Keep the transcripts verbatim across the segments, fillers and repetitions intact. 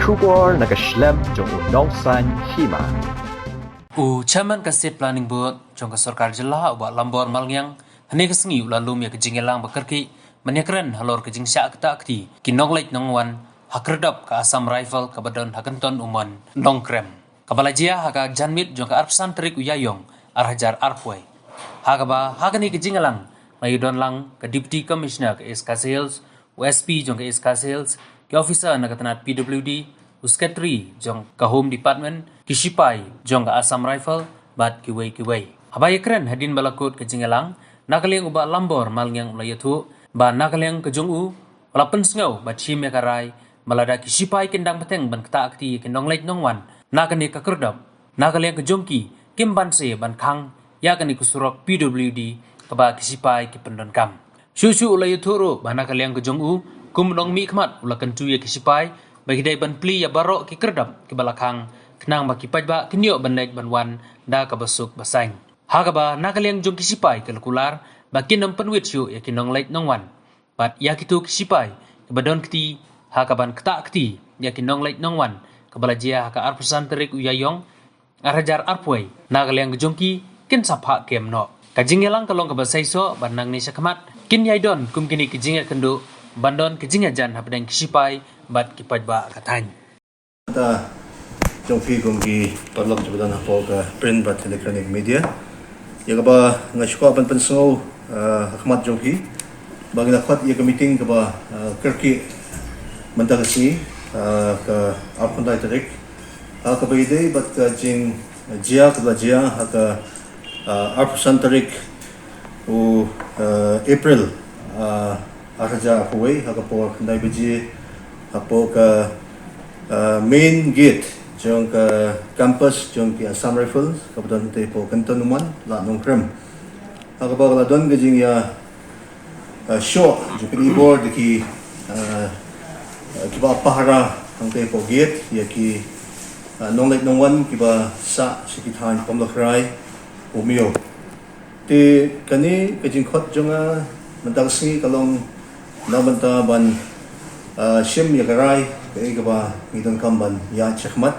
Khubor na ka shlem jong u nongsan hima. U Chairman ka State Planning Board jong ka Sorkar Jylla, u Bah Lambor Malngiang, hynne ka sngi u la lum ïa ka jingïalang ba kyrkieh ban ïakren halor ka jingshah ktah kti ki nongleit nongwan ha khyrdop ka Assam Rifle kaba don ha Kynton Umon, Nongkrem, kaba la jia ha ka janmiet jong ka arphew san tarik u Ïaïong arhajar arphew. Ha kaba ha kane ka jingïalang la ïadon lang ka Deputy Commissioner ka East Khasi Hills, u S P jong ka East Khasi Hills, ki officer na ka tnat P W D, u Secretary jong ka Home Department, ki shipai jong ka Assam Rifle bad kiwei kiwei. Haba ïakren hadien ba la kut ka jingïalang, na ka liang u Bah Lambor Malngiang u la ïathuh ba na ka liang ka jong u u la pynsngew bad shim ïa ka rai ba lada ki shipai kin dang bteng ban ktah kti ïa ki nongleit nongwan na kane ka khyrdop, na ka liang ka jong ki kim banse ban khang ïa kane ka surok P W D kaba ki shipai ki pyndonkam. Shuh shuh u la ïathuh ruh ba na ka liang ka jong u, kum u nongmihkhmat, u la kyntu ïa ki shipai ba ki dei ban plie ïa baroh ki khyrdop kiba la khang, khnang ba ki paidbah kin ïoh ban leit ban wan da kaba suk ba saiñ. Ha kaba na ka liang jong ki shipai ka la kular ba kin ym pynwit shuh ïa ki nongleit nongwan bad ïa kito ki shipai kiba don kti ha kaban ktah kti ïa ki nongleit nongwan, kaba la jia ha ka arphew san tarik u Ïaïong arhajar arphew, na ka liang ka jong ki kin sa phah kem noh. Ka jingïalang ka long kaba seisoh bad nangne shakhmat kin ïai don kum kine ki jingïakynduh ban don ka jingïajan hapdeng ki shipai bad ki paidbah ka thaiñ. Ta jong phi kum ki paralok kiba don hapoh ka print bad electronic media, ïa kaba nga shu kwah ban pynsngew, ah, ha khmat jong phi ba ngi la khot ïa ka meeting kaba, ah, kyrkieh mynta ka sngi, ah, ka arphew khyndai tarik, ha kaba ïadei bad ka jingjia kaba la jia ha ka, ah, arphew san tarik u, ah, April, ah, arhajar arphew wei, ha ka por khyndai baje hapoh ka, ah, main gate jong ka campus jong ki Assam Rifles kaba don hangtei hapoh Kynton Umon, Lad Nongkrem, ha kaba ka la don ka jingïa, ah, shoh jingpyni bor da ki, ah, ah, kiba pahara hangtei hapoh gate ïa ki, ah, nongleit nongwan kiba sah sha ki thaiñ Pamla Krai, Umiew. Te kane ka jingkhot jong nga mynta ka sngi ka long na bynta ban, ah, shim ïa ka rai kaei kaba ngi donkam ban ïaid shakhmat.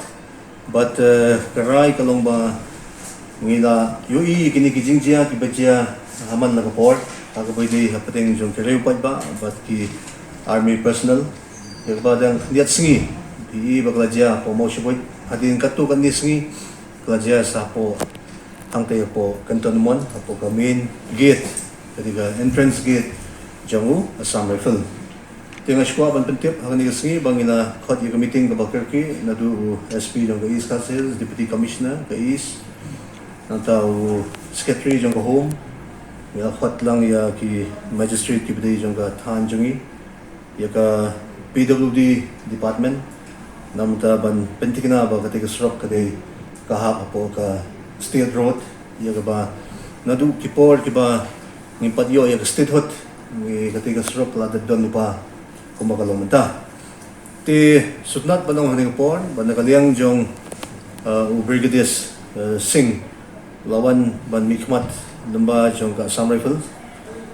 Bad, eh, ka rai ka long ba ngi la ïohi ïa kine ki jingjia kiba jia ha man la ka por, ha kaba ïadei hapdeng jong ki riew paidbah bad ki army personnel, ïa kaba dang khyndiat sngi phi i ba ka la jia hapoh Mawshynrut, hadien katto katne sngi ka la jia sa hapoh hangtei hapoh Kynton Umon, hapoh ka main gate, ka dei ka entrance gate jong u Assam Rifle. Te nga shu kwah ban pyntip ha kane ka sngi ba ngi la khot ïa ka meeting kaba kyrkieh naduh u S P jong ka East Khasi Hills, Deputy Commissioner ka East, nangta u Secretary jong ka Home, ngi la khot lang ïa ki magistrate kiba dei jong ka thaiñ jong ngi, ïa ka P W D department, namar ban pynthikna ba katei ka surok ka dei ka hap hapoh ka state road, ïa kaba naduh ki por kiba ngim pat ïoh ïa ka statehood, ngi katei ka surok la dep don lypa kumba ka long mynta. Te sngewtynnat ba nang ha kane ka por ba na ka liang jong, uh, u Brigadier, uh, Singh, la wan ban mihkhmat lyngba jong ka Assam Rifles.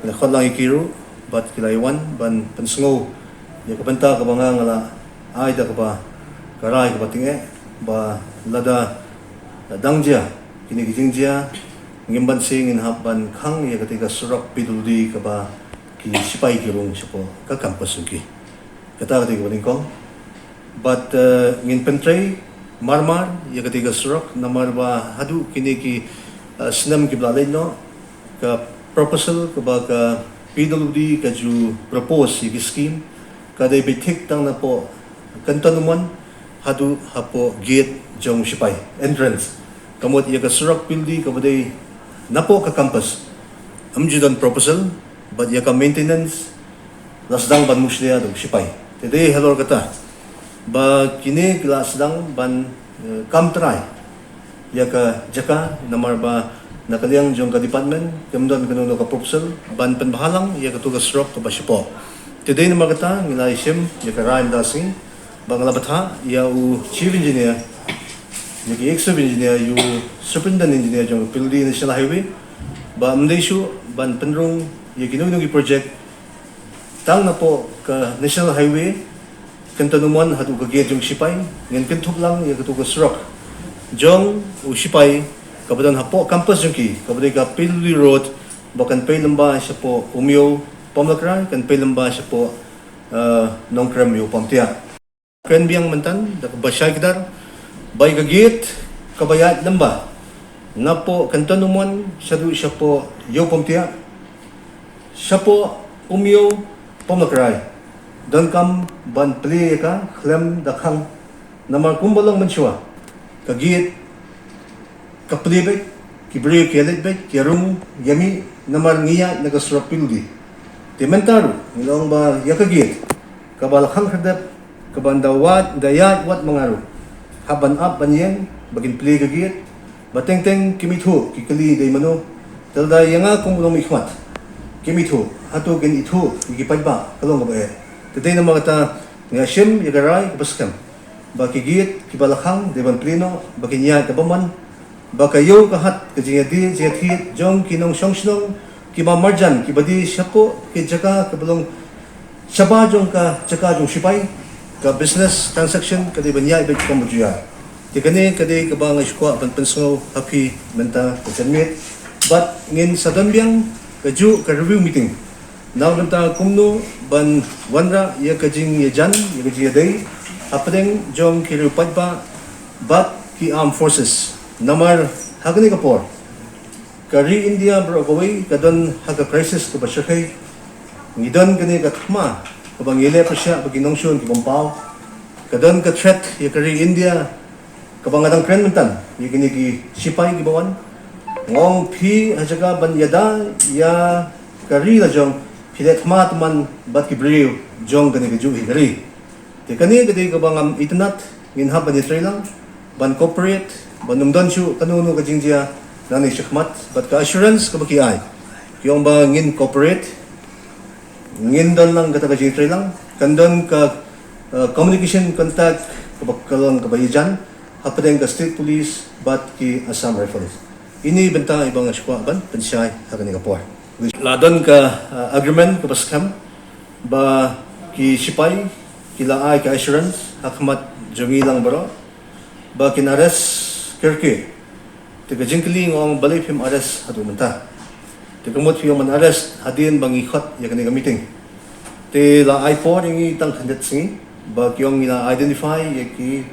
Ngi la khot lang ïa ki ruh bad ki la ïa wan ban pynsngew ïa ka bynta kaba nga nga la ai da kaba ka rai kaba tyngeh ba lada dang jia kine ki jingjia, ngim banse ngin hap ban khang ïa katei ka surok P W D kaba ki shipai ki rung shapoh ka campus jong ki. Kata ka dei kaba nyngkong. Bad, eh, ngin pyntrei marmar ïa katei ka surok namar ba haduh kine ki, eh, snem kiba la leit noh, ka proposal kaba ka P W D ka ju propose ïa ki scheme ka dei beit thik tang napoh Kynton Umon haduh hapoh gate jong u shipai, entrance. Ka mut ïa ka surok P W D kaba dei napoh ka campus, ym ju don proposal, bad ïa ka maintenance la sdang ban mushlia da u shipai. Te dei halor kata ba kine ki la sdang ban, eh, kam trai ïa ka jaka namar ba na ka liang jong ka department kim don kano kano ka proposal ban pynbha lang ïa kato ka surok kaba shapoh. Te dei namar kata ngi la ïa shim ïa ka rai mynta ka sngi ba nga la bthah ïa u chief engineer, ïa ki executive engineer, ïa u superintendent engineer jong ka P W D National Highway ba ym dei shuh ban pynrung ïa kino kino ki project tang napoh ka National Highway Cantonments haduh ka gate jong ki sipai, ngin kynthup lang ïa katu ka surok jong u sipai kaba don hapoh campus jong ki, kaba dei ka Piluli Road, ba kan pei lyngba shapoh Umiew Pamlakrai, kan pei lyngba shapoh, eh, Nongkrem Ïew Pamtiah. Kren biang mynta da kaba shai kdar ba ïa ka gate kaba ïaid lyngba napoh Cantonments shaduh shapoh Ïew Pamtiah, shapoh Umiew Pamlakrai, donkam ban plie ïa ka khlem da khang. Namar kumba long mynshuwa, ka gate ka plie beit, ki briew ki ïaleit beit, ki ïarung ïamih, namar ngi ïaid na ka surok Piluli. Te mynta ruh ngi la ong ba ïa ka gate kaba la khang khyrdep, kaba ynda wad, ynda ïaid wat ma nga ruh, hap ban ap ban ïeng ba kin plie ka gate. Ba teng teng kim ithuh, ki kylli dei mano. Te lada ïa nga kum u nongmihkhmat, kim ithuh, hato kin ithuh ïa ki paidbah? Ka long kaba eh. Te dei namar kata nga shim ïa ka rai kaba skhem ba ki gate kiba la khang dei ban plie noh, ba kin ïaid da bymman, ba ka ïew ka hat, ka jingïadie jingïathied jong ki nongshong shnong kiba marjan, kiba die shapoh ki jaka kaba long shabar jong ka jaka jong sipai, ka business transaction ka dei ban ïaid beit kumjuh. Te kane ka dei kaba nga shu kwah ban pynsngew ha phi mynta ka janmiet. Bad ngin sa don biang kajuh ka review meeting na ka bynta kumno ban wanrah ïa ka jingïajan, ïa ka jingïadei hapdeng jong ki riew paidbah bad ki armed forces. Namar ha kane ka por ka ri India baroh kawei ka don ha ka crisis kaba shyrkhei. Ngi don kane ka thma kaba ngi leh pyrshah ba ki nongshun ki bym paw. Ka don ka threat ïa ka ri India kaba nga dang kren mynta ïa kine ki sipai kiba wan. Nga ong phi ha jaka ban ïada ïa ka ri la jong, phi leh thma tymmen bad ki briew jong kane kajuh hi ka ri. Te kane ka dei kaba ngam itynnad, ngin hap ban ïatreilang, ban cooperate, ban ym don shuh kano kano ka jingjia nangne shakhmat, bad ka assurance kaba ki ai, ki ong ba ngin cooperate, ngin don lang kata ka jingtreilang, kan don ka, uh, communication contact kaba ka long kaba ïajan hapdeng ka state police bad ki Assam Rifles. Ine i bynta iba nga shu kwah ban pynshai ha kane ka por. La don ka, uh, agreement kaba skhem ba ki sipai ki la ai ka assurance ha khmat jong ngi lang baroh ba kin arrest kyrkieh. Te ka jingkylli nga ong balei phim arrest haduh mynta? Te ka mut phi ong ban arrest hadien ba ngi khot ïa kane ka meeting. Te la ai por ïa ngi tang khyndiat sngi ba ki ong ngi la identify ïa ki,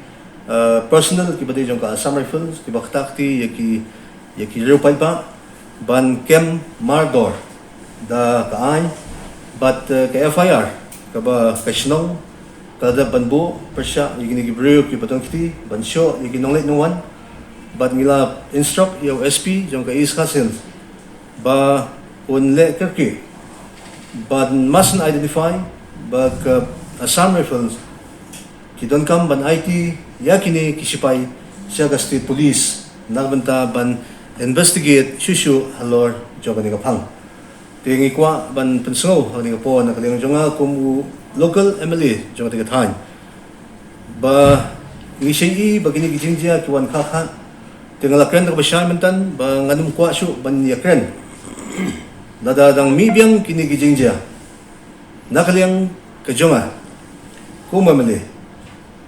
uh, personnel kiba dei jong ka Assam Rifles, kiba ktah kti ïa ki, ïa ki riew paidbah ban kem mardor da ka aiñ, bad, eh, ka F I R kaba ka shnong ka la dep ban buh pyrshah ïa kine ki briew kiba don kti ban shoh ïa ki nongleit nongwan. Bad ngi la instruct ïa u S P jong ka East Khasi Hills ba un leh kyrkieh ban mass identify ba ka Assam Rifles ki donkam ban aiti ïa kine ki sipai sha ka state police na ka bynta ban investigate shuh shuh halor jong kane ka phang. Te ngi kwah ban pynsngew ha kane ka por na ka liang jong nga kum u local M L A jong kane ka thaiñ ba ngi shait ba kine ki jingjia ki wan kha kha. Te nga la kren da kaba shai mynta ba ngan ym kwah shuh ban ïakren lada dang mih biang kine ki jingjia. Na ka liang ka jong nga kum u M L A,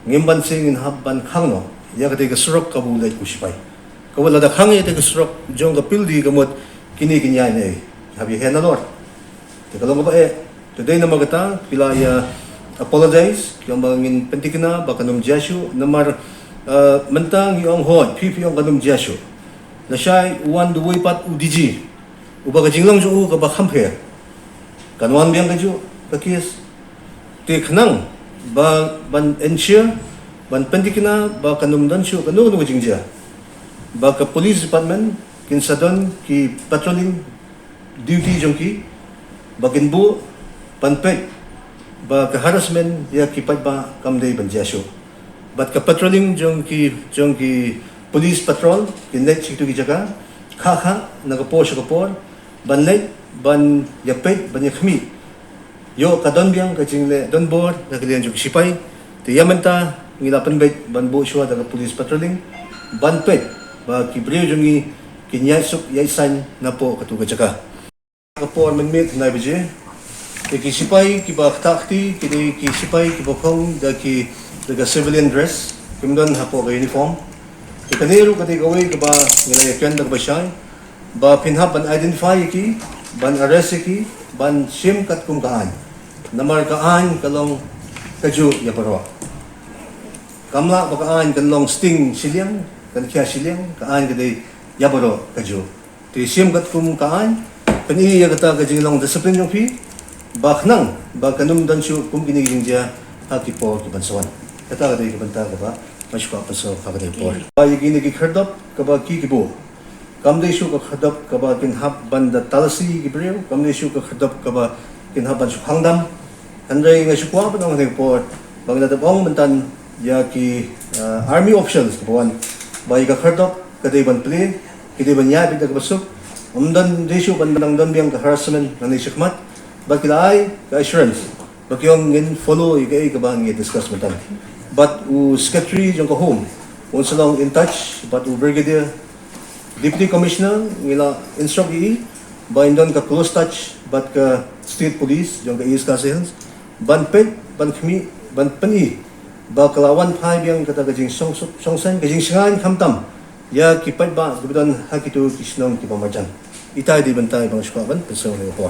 ngim banse ngin hap ban khang noh ïa katei ka surok kaba u leit u sipai. Kaba lada khang ïa katei ka surok jong ka Pildi ka mut kine ki ñiah ne hap ïa hen nalor. Te ka long kaba eh. Te dei namar kata ki la ïa apologize, ki ong ba ngin pynthikna ba kan ym jia shuh. Namar, eh, mynta ngi ong hooid, phi phi ong kan ym jia shuh. Lashai u wan da uwei pat u D G uba ka jinglong jong u kaba kham pher. Kan wan biang kajuh ka case. Te khnang ba ban ensure, ban pynthikna ba kan ym don shuh kano kano ka jingjia, ba ka police department kin sa don ki patrolling duty jong ki ba kin buh ban peit ba ka harassment ïa ki paidbah kam dei ban jia shuh. Bad ka patrolling jong ki, jong ki police patrol kin leit sha kitu ki jaka kha kha na ka por sha ka por ban leit ban ïa peit ban ïa khmih ïoh ka don biang ka jingleh donbor na ka liang jong ki sipai. Te ïa mynta ngi la pynbeit ban buh shuwa da ka police patrolling ban peit ba ki briew jong ngi kin ïaid suk ïaid saiñ napoh katu ka jaka. Ka por mynmiet nine baje Ki shipai kiba ktah kti ki dei ki shipai kiba phong da ki, da ka civilian dress, kim don hapoh ka uniform. Te kane ruh ka dei kawei kaba ngi la ïakren da kaba shai ba phin hap ban identify ïa ki, ban arrest ïa ki, ban shim katkum ka aiñ. Namar ka aiñ ka long kajuh ïa baroh. Kam lah ba ka aiñ kan long sting shiliang, kan khia shiliang, ka aiñ ka dei ïa baroh kajuh. Te shim katkum ka aiñ, pyni ïa kata ka jinglong discipline jong phi, ba khnang ba kan ym don shuh kum kine ki jingjia ha ki por kiban sa wan. Kata ka dei ka bynta kaba nga shu kwah pynsngew ha kane ka por. Ba ïa kine ki khyrdop kaba ki ki buh, kam dei shuh ka khyrdop kaba kin hap ban da talasi ki briew, kam dei shuh ka khyrdop kaba kin hap ban shu khang dam. Hynrei nga shu kwah ban ong ha kane ka por ba ngi la dep ong mynta ïa ki, uh, army officials kiba wan ba ïa ka khyrdop ka dei ban plie, ki dei ban ïaid beit da kaba suk. Ym don, dei shuh ban nang don biang ka harassment nangne shakhmat. Bad ki la ai ka assurance ba ki ong ngin follow ïa kaei kaba ngi discuss mynta. Bad u secretary jong ka Home un sa long in touch bad u Brigadier Deputy Commissioner, ngi la instruct ïa i ba in don ka close touch bad ka State Police jong ka East Khasi Hills ban peit, ban khmih, ban pyni ba ka la wan phai biang kata ka jingshongsuk shongsaiñ, ka jingshngaiñ khamtam ïa ki paidbah kiba don ha kito ki shnong kiba marjan. Ita i dei bynta iba nga shu kwah ban pynsngew ha kane ka por.